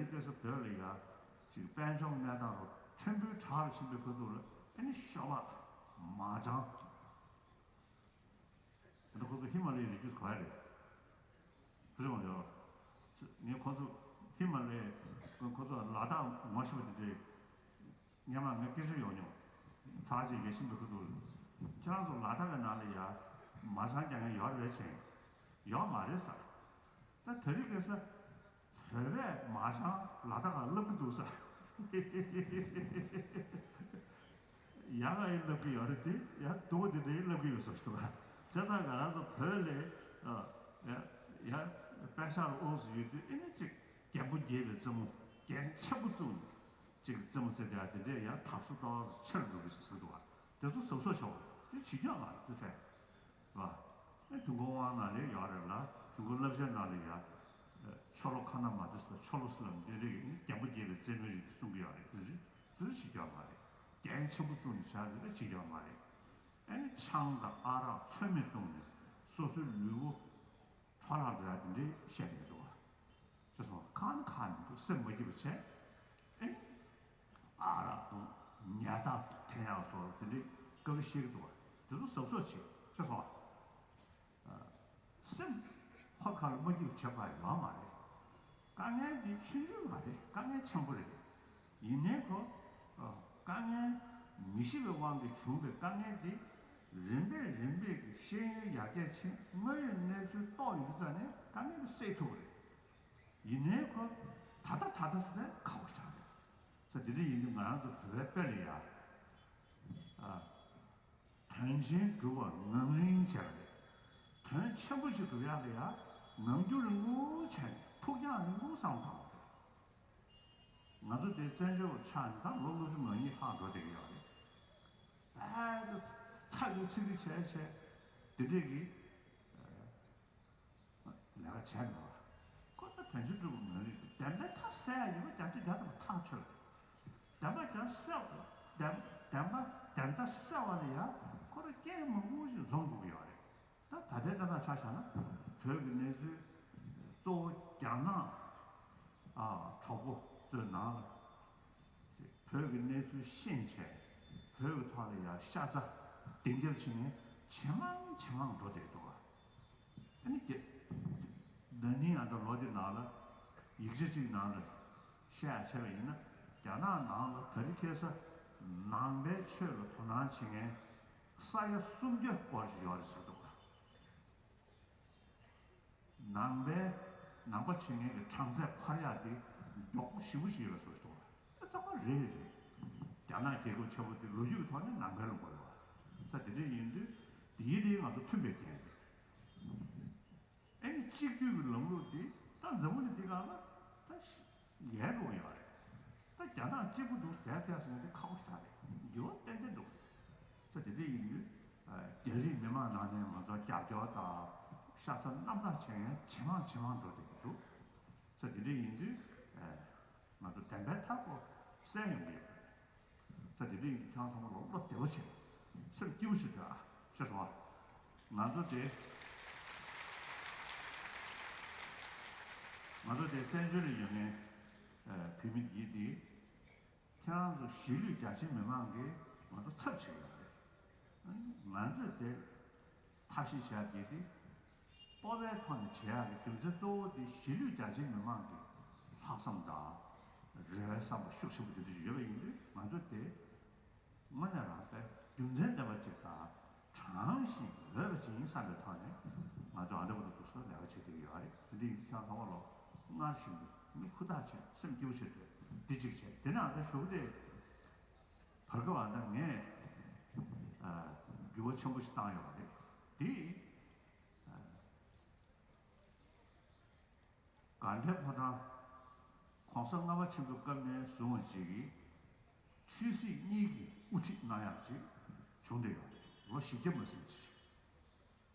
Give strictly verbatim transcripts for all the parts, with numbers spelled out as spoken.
སྐད་ས་བོད་ལ་ཡ་ཅིག་དཔལ་འབྱོར་གནས་སྟངས་རུ་ཕྲན་བུའི་དྲག་རུ་ཕྱིན་པའི་ཁུལ་དུ་ལ་ཨ་ནི་ཤོ་སྦག་མ་ཅང་། དེ་ནས་ཁོ་ཚོ་ཧི་མ་ལ་ཡའི་རི་རྒྱུད་ག་རེད། བུ་ཆུང་ཡོད། ངས་ཁོ་ཚོ་ཧི་མ་ལ་ཡའི་ཁོ་ཚོ་ལ་དྭགས་ངོ་ཤེས་པ་དེ་འདྲའི་སྔོན་མ་ངས་སྐད་ཆ་ཡོང་མྱོང་། ཚར་གཅིག་ཡ་ཤིན་པའི་ཁུལ་དུ་ཁྱེད་རང་ཚོ་ལ་དྭགས་ཀྱི་ནང་ལ་ཡ་མ་ཅང་རྒྱག་མཁན་ཡོད་རེད་ཟེར། ཡོད་མ་རེད་ཟེར། ད་དེ་རིང་ཁ་སང་བོད་པས་མ་ཅང་ལ་དྭགས་ལ་སློབ་ཀྱི་འདུག་ཟེར། ཡག་ག་ཡིན་ལབ་ཀྱི་ཡོད་རེད་དེ། ཡག་སྡུག་པ་དེ་འདྲ་ཡིན་ལབ་ཀྱི་ཡོད་ཟེར་ཞུ་བ། བྱས་ཙང་ང་རང་ཚོ་བོད་ལ་ཡ་ཡ་དཔེ་ཤག་ལ་ཨོ་ཟེར་ཡོད་དུས་ཨེ་ནི་ཅིག་རྒྱན་པོ་རྒྱས་པའི་རྩེད་མོ་རྒྱན་ཆེན་པོ་བཙུགས་ནས་ཅིག་རྩེད་མོ་རྩེ་བསྡད་ཡ་དེ་འདྲས་ཡང་དར་སོ་ཏོག་ཙམ་ཆེར་འགྲོ་གི་ཟེར་ཟེར་འདུག་བ། དེ་ཚོ་གཟབ་གཟབ་བྱོས་པ་དེ་བྱེད་རྒྱུ་མ་རེད་དེ་ཁྲལ་བ། ཨེ་དུས་འཁོར་དབང་ནང་ལ་ཡོད་རེད་ལ། དུས་འཁོར་བསླབ་བྱའི་ནང་ལ་ཡ་ཆོ་ལོ་ཁ་ན་མ་ཏི་ཟེར་ཆོ་ལོ་ཟེར་ལབ་འདི་འདྲས་ཡིན་རྒྱན་པོ་རྒྱས་པའི་རྩེད་མོའི་རིགས་དེ་གསུང་གི་ཡོད་རེད། དེ་ཚོ་དེ་ཚོ་བྱེད་རྒྱུ་མ་རེད། རྒྱན་ཆེན་པོ་བཙུགས་ནས་བྱ་རེད་ལ་བྱེད་རྒྱུ་མ་རེད། ཨ་ནི་ཆང་དང་ཨ་རག་ཚོད་མེད་བཏུང་ནས་སོ་སོའི་ལུས་པོ་འཕྲོ་བརླག་འགྲོ་ཡ་དེ་འདྲའི་བཤད་བསྡད་འདུག་བ། ཅེས་སོང་ཁ་ན་ཁ་མི་འདུག་སེམས་མ་སྐྱིད་པ་བྱས། ཨེ། ཨ་རག་དང་ཉལ་ཐག་འཐེན་ཡག་སོགས་དེ་འདྲའི་སྐབས་ཤིག་འདུག་བ། དེ་ཚོ་གཟབ་གཟབ་བྱེད་ཅེས་སོང་བ། སེམས་ཧོབ་ཁ་ལ་མ་སྐྱིད་པ་བྱེད་པ་ཡོད་མ་རེད། དཀའ་ངལ་འདི་ཆུང་ཆུང་མ་རེད། དཀའ་ངལ་ཆེན་པོ་རེད། ཡིན་ནའི་ཁོ། ཨ། དཀའ་ངལ་མི་ཤེས་པའི་དབང་གིས་བྱུང་བའི་དཀའ་ངལ་འདི། རིམ་པས་རིམ་པས་ཀྱི་ཤེས་ཡོན་ཡར་རྒྱས་ཕྱིན་དངོས་ཡོད་གནས་ཚུལ་རྟོགས་ཡོང་དུས་ཙ་ནས་དཀའ་ངལ་འདི་སེལ་ཐུབ་པ་རེད། ཡིན་ནའི་ཁོ། ད་ལྟ་ད་ལྟ་ཟེར་ནས་ཁག་པོ་ཆགས་རེད། ས་དེ་འདྲ་ཡིན་དུས་ང་རང་ཚོ་བོད་པའི་དཔེ་ལ་ཡ། ཨ། དོན་ཆེན་སྒྲུབ་པར་ངང་རིང་བྱས་པ་རེད། དོན་ཆེན་པོ་ཞིག་སྒྲུབ་ཡག་ལ་ཡང་ངང་རྒྱུག་རིང་པོ་བྱས་ནས་ཕུགས་རྒྱང་རིང་པོ་བསམ་བཏང་བ་རེད། ང་ཚོ་དེ་བཙན་བྱོལ་བ་ཆགས་ནས་ད་ལོ་ལྔ་བཅུ་ང་གཉིས་ལྷག་འགྲོ་བསྡད་ཀྱི་ཡོད་རེད། ད་ཚ་གི་ཚིག་གི་བྱས་བྱས་དེ་འདྲས་ཀྱི། ལས་ཀ་བྱས་མེད་པ། ཁོ་ད་དོན་ཆེན་སྒྲུབ་པ་མ་རེད། བདེན་པའི་མཐའ་གསལ་ཡ་ཡིན་པ་རྒྱ་ཆེ་རྒྱ་དང་ཐག་ཆོད་རེད། བདེན་པ་རྒྱ་གསལ་བ་བདེན་བདེན་པ་བདེན་མཐའ་གསལ་བ་ལ་ཡ་ཁོ་རང་རྐྱེན་མང་པོ་ཞིག་འཛོམས་དགོས་ཀྱི་ཡོད་རེད། ད་ད་ལྟའི་གནས་སྟངས་ཆ་བཞག་ན་བོད་ཀྱི་གནས་ཚུལ་གཙོ་བོ་རྒྱ་ནག་ཨ་གྲོགས་པོ་ཚོའི་ནང་ལ་བོད་ཀྱི་གནས་ཚུལ་ཤེས་བྱས་བོད་ཀྱི་ཐོག་ལ་ཡ་ཤ་ཚ་བདེ་འཇགས་བྱེད་མཁན་ཇེ་མང་ཇེ་མང་འགྲོ་བསྡད་འདུག་བ། ཨ་ནི་རྒྱ། ན་ནིང་ཨ་ད་ལོ་དེ་ནང་ལ་ཡིག་ཆ་གཅིག་ནང་ལ་བཤད་ཡ་བྱས་པ་ཡིན་ན་རྒྱ་ནག་ནང་ལ་ད་རེས་ཁ་སང་ནང་པའི་ཆོས་ལ་དོ་སྣང་བྱེད་མཁན་ས་ཡ་སུམ་བརྒྱ་སྐོར་ཞིག་ཡོད་རེད་ཟེར་འདུག་ལ། ནང་པའི་ནང་པ་བྱེད་མཁན་གྱི་གྲངས་ཚད་འཕར་ཡག་དེ་མགྱོགས་པོ་ཞེ་པོ་ཞིག་ཡོད་པའི་བཟོ་ཞིག་འདུག་ལ། ཨ་ཚང་མ་རེད་རེད། རྒྱ་ནག་རྒྱལ་ཁབ་ཆེན་པོ་དེ་ལོ་རྒྱུས་ཀྱི་ཐོག་ནས་ནང་པའི་ལུང་པ་རེད་བ། ས་དེ་འདྲ་ཡིན་དུས་དེའི་དེའི་ང་ཚོ་མཐུན་པའི་རྐྱེན་རེད། ཨེ་ནི་གཅིག་སྡུད་ཀྱི་ལམ་ལུགས་འདི་ད་འཛམ་བུ་གླིང་འདི་སྒང་ལ་ད་ཡལ་འགྲོ་གི་ཡོད་རེད། ད་རྒྱ་ནག་གཅིག་པུ་འདུག་བསྡད་ཐལ་ཟེར་ན་འདི་ཁག་པོ་ཞེ་དྲག་རེད། འགྱུར་བ་ཏན་ཏན་འདུག་ས་དེ་འདྲ་ཡིན་དུས་རྒྱ་རིགས་མི་མང་ནང་ནས་ང་ཚོ་རྒྱབ་སྐྱོར་དང་ཤ་ཚ་རྣམ་དག་བྱེད་མཁན་ཇེ་མང་ཇེ་མང་འགྲོ་བསྡད་ཀྱི་འདུག་ས་དེ་འདྲ་ཡིན་དུས་ང་ཚོ་བདེན་པའི་མཐའ་སྐོར་གསལ་ཡོང་གི་ཡོད་རེད། ས་དེ་འདྲ་ཡིན་ཁྱེད་རང་ཚང་མ་ལོ་བློ་བདེ་བོ་བྱེད། སེམས་སྐྱིད་པོ་བྱེད་དགོས་ཨ། ཤེས་སོང་ཨ། ང་ཚོ་དེ། ང་ཚོ་དེ་བཙན་བྱོལ་ལ་ཡོད་མཁན་བོད་མི་དེ་དེ། ཁྱེད་རང་ཚོ་གཞིས་ལུས་རྒྱ་ཆེ་མི་མང་གིས་ང་ཚོ་ཚབ་བྱེད་ཡོད་རེད། ང་ཚོས་དེ་ཐབས་ཤེས་བྱ་རྒྱུ་དེ། སྤོབས་པའི་ཐོག་ནས་བྱེད་ཡག་གི་རྒྱུ་མཚན་གཙོ་བོ་དེ་གཞིས་ལུས་རྒྱ་ཆེ་མི་མང་གི་ལྷག་བསམ་དང་། རེ་བའི་བསམ་པ་ཤུགས་ཆེན་པོ་དེ་འདྲ་ཞིག་ཡོད་པ་ཡིན་དུས་ང་ཚོ་དེ། དངོས་གནས་རང་དཔེ་རྒྱུ་མཚན་ལྡན་པ་ཅིག་དང་དྲང་ཞིང་འོས་པ་ཅིག་ཡིན་བསམ་པའི་ཐོག་ནས་ང་ཚོ་ཨ་འདྲ་བོ་དུ་འདུག་སེ་ལས་ཀ་བྱེད་བསྡད་ཀྱི་ཡོད་རེད། དེ་འདྲ་ཡིན་དུས་ཁྱེད་རང་ཚང་མ་ལོ་སྔར་བཞིན་དུ་མི་ཧུར་ཐག་བྱས་སེམས་སྐྱིད་པོ་བྱས་ཏེ་འདི་གཅིག་བྱས། དེ་ནས་ཨ་ད་ཞོགས་དེ་བར་སྐབས་ཨ་ད་ངས་འགྱུར་བ་ཆེན་པོ་ཞིག་བཏང་ཡོད་རེད། དེ། དགའ་ལྡན་ཕོ་བྲང་གོང་ས་ལྔ་པ་ཆེན་པོའི་སྐབས་ནས་བཟུང་བ་ཅིག་གིས་ཆོས་སྲིད་གཉིས་ཀྱི་དབུ་ཁྲིད་གནང་ཡག་ཅིག་བྱུང་བསྡད་ཡོད་རེད། ལོ་བཞི་བརྒྱ་མ་ཟིན་ཙམ་ཞིག་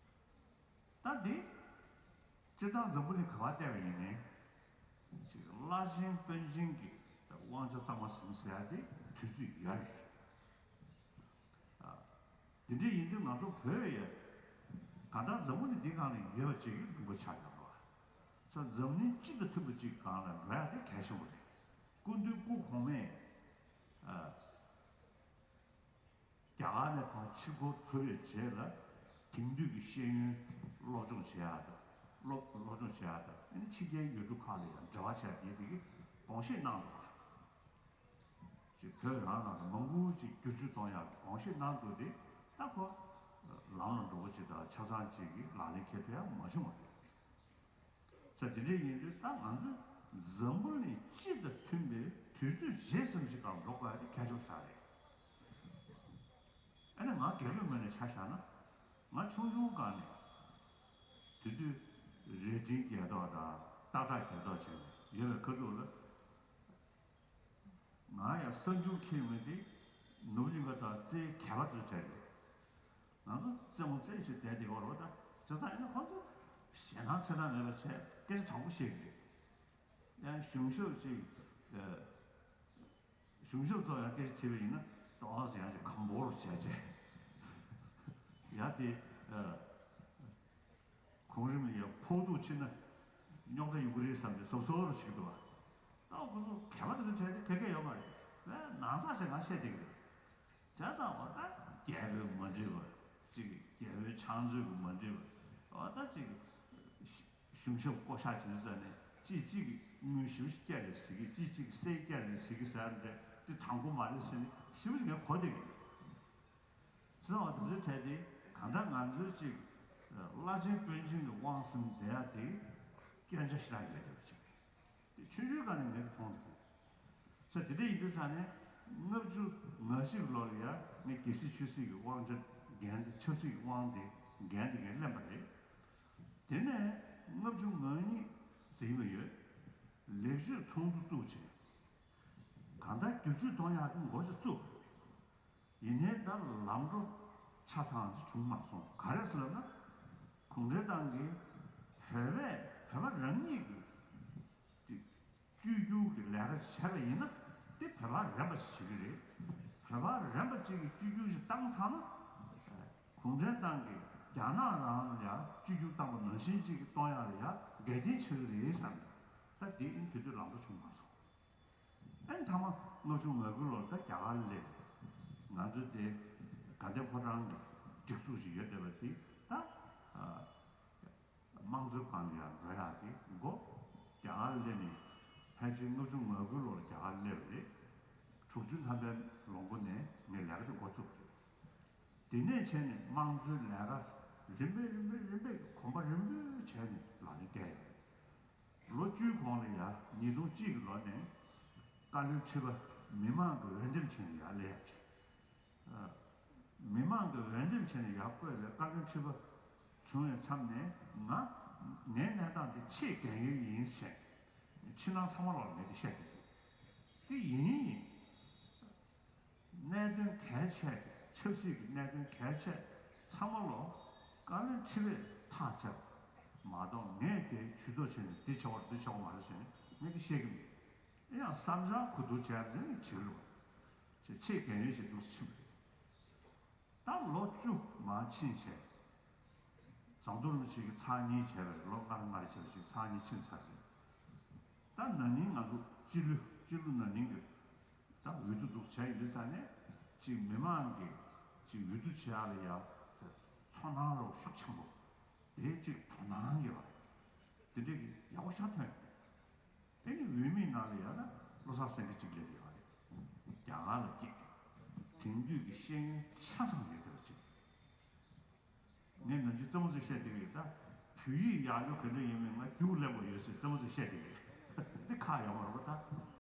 ད་འདི་སྤྱིར་བཏང་འཛམ་བུ་གླིང་ག་པར་བལྟས་པ་ཡིན་ནའི་ཅིག་བླ་ཆེན་དཔོན་ཆེན་གྱི་དབང་ཆ་གཙང་མ་ཟིན་ཟེར་ཡག་དེ་དུས་ཚོད་ཡོད་རེད། དེ་འདྲ་ཡིན་དུས་ང་ཚོ་བོད་ཡ་གང་ལྟར་འཛམ་བུ་གླིང་འདིའི་སྒང་ལ་ཡོད་པ་ཅིག་གི་ལུང་པ་ཆགས་ཡོད་རེད་བ། ས་འཛམ་གླིང་སྤྱི་དང་མཐུན་པ་ཅིག་སྒང་ལ་འགྲོ་ཡག་དེ་གལ་ཆེན་པོ་རེད། སྐུ་མདུན་སྐུ་གོང་མས་ཨ། རྒྱ་གར་ནས་ཕར་ཕྱིར་འཁོར་གྲུབ་པའི་རྗེས་ལ་དེང་དུས་ཀྱི་ཤེས་ཡོན་སློབ་སྦྱོང་བྱེད་ཡག་དང་སློབ་སློབ་སྦྱོང་བྱེད་ཡག་དང་ཨ་ནི་ཕྱི་རྒྱལ་ཡུལ་གྲུ་ཁག་ལ་ཡང་འབྲེལ་བ་བྱས་ཏེ་དེ་གི་དགོངས་བཞེས་གནང་འདུག་ཅེས་བོད་རང་ནང་ལ་མང་པོ་ཅིག་བསྒྱུར་བཅོས་གཏོང་ཡག་གི་དགོངས་བཞེས་གནང་འདུག་སྟེ་ད་ཁོ་ལམ་ལ་འགྲོ་བ་ཅིག་དང་ཆ་ཚང་ཅིག་གི་ལག་ལེན་འཁེལ་ཐུབ་ཡག་མ་བྱུང་བ་རེད། ས་དེ་འདྲ་ཡིན་དུས་ད་ང་ཚོས་འཛམ་བུ་གླིང་སྤྱི་དང་མཐུན་པའི་དུས་ཚོད་རྗེས་ཟིན་ཞིག་སྒང་འགྲོ་དགོས་ཡ་དེ་གལ་ཆེན་པོ་ཞིག་རེད། ཨ་ནི་ང་རྒན་རྒོན་ངོས་ནས་ཆ་བཞག་ན་ང་ཆུང་ཆུང་སྒང་ནས་དེ་དུས་རྭ་སྒྲེང་རྒྱལ་ཐོག་དང་སྟག་བྲག་རྒྱལ་ཐོག་བྱས་ནས་ཡོད་པའི་ཁ་ཐུག་ལ། ང་ཡང་གསར་འགྱུར་མཁན་མི་དེ་ནོར་བུ་གླིང་ག་དང་རྩེའི་གད་པ་དུ་བྱས་ཏེ། ང་ཚོ་རྩེད་མོ་རྩེ་ཞིག་བསྡད་དེ་འོར་བ་དང་བྱས་ཙང་ཡིན་ན་ཁོང་ཚོ་ཞེད་སྣང་ཚ་སྣང་མེད་པ་བྱས་སྐད་ཆ་དྲང་པོ་བཤད་ཀྱི་རེད། ཡང་གཞུང་ཞབས་ཅིག་གཞུང་ཞབས་ཚོ་ཡང་སྐད་ཆ་དྲིས་པ་ཡིན་ན་ཨོ་ཟེར་ཡང་ཅིག་གམ་བོར་བྱས་བྱས་ཡ་དེ། གོང་རིམ་ལ་ཡང་ཕོག་ཐུག་ཕྱིན་ན་རྙོག་དྲ་ཡོང་གི་རེད་བསམ་སྟེ་གཟབ་གཟབ་རུ་བྱེད་ཀྱི་འདུག་བ། ད་ཁོ་ཚོ་གད་པ་དེ་ཚོ་བྲལ་ཏེ་ཕལ་སྐད་ཡོད་མ་རེད། ནང་ཚགས་ཤིག་ང་བཤད་བསྡད་ཀྱི་རེད། བྱས་ཙང་འོ་ད་རྒྱལ་པོའི་མ་འགྲིག་པ་ཅིག་རྒྱལ་པོའི་ཕྱག་མཛོད་ཀྱི་མ་འགྲིག་པ་འོ་ད་ཅིག་གཞུང་ཞབས་བསྐོ་བཞག་བྱེད་དུས་ཙམ་ནས་ཅིག་ཅིག་དངུལ་ཞེ་པོ་ཞིག་བསྐྱལ་རེད་ཟེར་གི་ཅིག་ཅིག་གསེར་བསྐྱལ་རེད་ཟེར་གི་ཟེར་ཡ་འདྲ་དེ་དྲང་པོ་མ་རེད་ཟེར་ནས་ཞེ་པོ་ཞིག་ངས་གོ་བསྡད་ཀྱི་རེད། ཟེར་བ་དེ་ཚོའི་གྲས་དེ་གང་ལྟར་ང་ཚོའི་ཅིག་བླ་ཆེན་དཔོན་ཆེན་གྱི་དབང་ཟིན་བསྡད་ཡ་དེ་སྐྱོན་ཆ་ཞེ་དྲག་ཡོད་བསྡད་པ་ཅིག་རེད། དེ་ཆུང་ཆུང་སྒང་ནས་ངས་མཐོང་བསྡད་ཀྱི་ཡོད། ས་དེ་འདྲ་ཡིན་དུས་ཙང་ནས་ལྔ་བཅུ་ང་གཅིག་ལོར་ཡ་ངས་རྒྱལ་སྲིད་ཆོས་སྲིད་ཀྱི་དབང་ཆ་འགན་དེ་ཆབ་སྲིད་ཀྱི་དབང་དེ་འགན་དེ་ངས་ལེན་པ་རེད། དེ་ནས་ལྔ་བཅུ་ང་གཉིས་ཟིན་པ་ཡོད། ལེགས་བཅོས་ཚོགས་འདུ་བཙུགས་བྱས། གང་ལྟར་བསྒྱུར་བཅོས་གཏོང་ཡག་གི་འགོ་ཞིག་བཙུགས། ཡིན་ནའི་ད་ལམ་འགྲོ་ཆ་ཚང་ཞིག་བྱུང་མ་སོང་། ག་རེ་ཟེར་ལབ་ན། གུང་ཁྲན་ཏང་གིས་བོད་པས་བོད་པ་རང་ཉིད་ཀྱི་ཅིག་བཅོས་བསྒྱུར་གྱི་ལས་ཀ་བྱས་པ་ཡིན་ན་དེ་བོད་པ་རན་པ་ཞིག་བྱེད་ཀྱི་རེད། བོད་པ་རན་པ་ཅིག་གིས་བཅོས་བསྒྱུར་ཞིག་བཏང་ཚར་ན། གུང་ཁྲན་ཏང་གིས་རྒྱ་ནག་རང་ལ་ཡང་བཅོས་བསྒྱུར་བཏང་པ་ནང་བཞིན་ཅིག་གཏོང་ཡག་ལ་ཡང་འགལ་རྐྱེན་ཆགས་ཀྱི་རེད་བསམ། ད་དེ་ཨིན་དེ་དུས་ལམ་འགྲོ་བྱུང་མ་སོང་། ཨན་ཐ་མ་ལྔ་བཅུ་ང་དགུ་ལོར་ད་རྒྱ་གར་སླེབས། ང་ཚོ་དེ་དགའ་ལྡན་ཕོ་བྲང་གི་སྒྲིག་འཛུགས་ཤིག་ཡོད་བསྡད་པ་དེ་ད་དམངས་གཙོའི་སྒང་ལ་ཡང་འགྲོ་ཡག་གི་འགོ་རྒྱ་གར་སླེབས་ནས་ཕལ་ཆེར་ལྔ་བཅུ་ང་དགུ་ལོར་རྒྱ་གར་སླེབས་པ་རེད། དྲུག་ཅུ་ཐམ་པའི་ལོ་མགོ་ནས་ངས་ལས་ཀ་དེ་འགོ་བཙུགས་པ་རེད། དེ་ནས་བྱས་ནས་དམངས་གཙོའི་ལས་ཀ་རིམ་པས་རིམ་པས་རིམ་པས་གོམ་པ་རིམ་པས་བྱས་ནས་ལག་ལེན་བསྟར་ཡོད། ལོ་བཅུའི་གོང་ལ་ཡ་ཉིས་སྟོང་གཅིག་གི་ལོ་ནས་བཀའ་བློན་ཁྲི་པ་མི་མང་གི་འོས་འདེམས་བྱས་ནས་ཡར་སླེབས་ཡ་བྱས། མི་མང་གི་འོས་འདེམས་བྱས་ནས་ཡར་བསྐོས་པའི་བཀའ་བློན་ཁྲི་པ་བྱུང་བའི་མཚམས་ནས་ང་ངའི་གནས་སྟངས་འདི་ཆེས་རྒན་ཡོལ་ཡིན་ཟེར་ཕྱི་ནང་ཚང་མ་ལོག་ངས་འདི་བཤད་ཀྱི་འདུག་དེ་ཡིན་ཡིན། གནད་དོན་གལ་ཆེ་བའི་ཆབ་སྲིད་ཀྱི་གནད་དོན་གལ་ཆེ་ཚང་མ་ལོ་བཀའ་བློན་ཁྲི་པས་ཐག་བཅད་མ་གཏོགས་ངས་དེ་ཇུས་གཏོགས་བྱས་ནས་འདི་བྱ་བ་འདི་བྱ་བ་མ་རེད་ཟེར་ནས་ངས་འདི་བཤད་ཀྱི་མེད། ཨེ་ཡང་བསམ་འཆར་གོ་བསྡུར་བྱས་ནས་བྱེད་རོགས་བྱེད་ཆེས་རྒན་ཡོལ་ཞིག་འདུག་ཕྱིན་པ་རེད། ད་ལོ་བཅུ་མར་ཕྱིན་བྱས། ཟམ་གདོང་རིན་པོ་ཆེ་གིས་ཚར་གཉིས་བྱས་པ་རེད། ལོ་ལྔ་རེ་ལྔ་རེ་བྱས་པ་ཅིག་ཚར་གཉིས་ཕྱིན་ཚར་རེད། ད་ན་ནིང་ང་ཚོ་སྤྱི་ལོ་སྤྱི་ལོ་ན་ནིང་གི་ད་འོས་བསྡུ་འདུག་བྱས་ཡོད་ཙང་ནས་ཅིག་མི་མང་གིས་ཅིག་འོས་བསྡུ་བྱེད་ཡག་ལ་ཡ་ཚོར་སྣང་རོགས་ཤུགས་ཆེན་པོ་དེ་ཅིག་དོ་སྣང་ཡོད་པ་རེད། དེ་འདྲ་གི་ཡག་པོ་ཞེ་དྲག་ཐོན། དེ་ནི་འོས་མིའི་ནང་ལ་ཡང་ན་བློ་བཟང་སེང་གེ་གཅིག་སླེབས་ཡོད་རེད། རྒྱ་གར་ལ་སྐྱེས། དེང་དུས་ཀྱི་ཤེས་ཡོན་ཆ་ཚང་ཡོད་བསྡད་པ་ཅིག་ངས་ནམ་རྒྱུན་རྩེད་མོ་རྩེ་བཤད་བསྡད་ཀྱི་ཡོད་ད། བོད་ཡིག་ཡག་ལོས་ག་འདྲ་ཡིན་མིན་ང་རྒྱུགས་སླེབས་པ་ཡོད་ཟེར་རྩེད་མོ་རྩེ་བཤད་བསྡད་ཀྱི་ཡོད། འདི་ཁག་ཡོད་མ་རེད་པ་ད།